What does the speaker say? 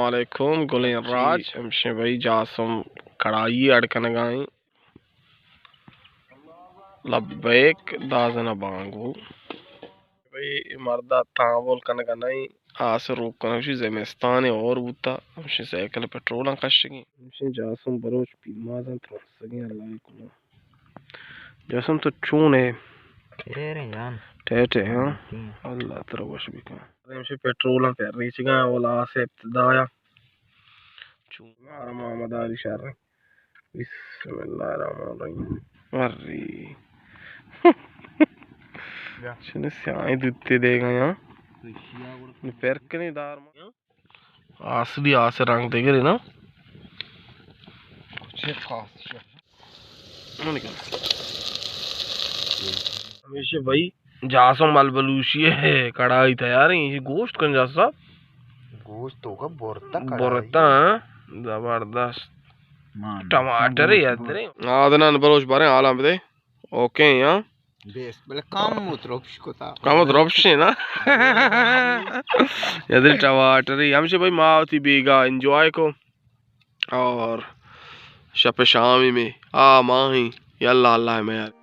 علیکم گلیں راج۔ ہمشیں بھئی جاسم کڑائی اڈ کنگائیں۔ لبیک دازنہ بانگو۔ بھئی اے مردا تامول کنگا نئیں، آس روک کنگا شی زمستان اور بوتا، ہمشیں سائیکل پٹرول کشگیں۔ ہمشیں جاسم بلوچ پیمازاں ترسگیں اللہ کلو۔ جاسم تو چون ئے؟ ٹھیک ئے جان۔ ٹھیک ئے ہاں۔ اللہ ترا وش بکن۔ ہمشیں پٹرول پہ ریچگا اولا آس ابتدایا۔ چون آرام آمداری شر۔ بسم اللہ الرحمن الرحیم۔ ارے۔ چنے سیاہیں دوتے دے گا یہاں۔ پر کنی دار ما۔ اصلی آس رنگ دے گرے نا۔ ہمیشہ بھائی جاسم البلوشی ہے، کڑائی تیار ہے، یہ گوشت کن جاسم صاحب۔ گوشت تو کا برتا کڑائی۔ برتا، ہاں؟ زبردست۔ مان۔ ٹماٹر ہے ادرے۔ عدنان بلوچ بارے حالاں بدے۔ اوکے، ہاں۔ بیس، بلے کم وت رپش کتا۔ کم وت رپش ہے نا۔ ادرے ٹماٹر ہے۔ ہمشہ بھائی ما وتی بیگا انجوائے کو۔ اور شپ شامی میں آ ماہیں۔ یا اللہ، اللہ میں یار۔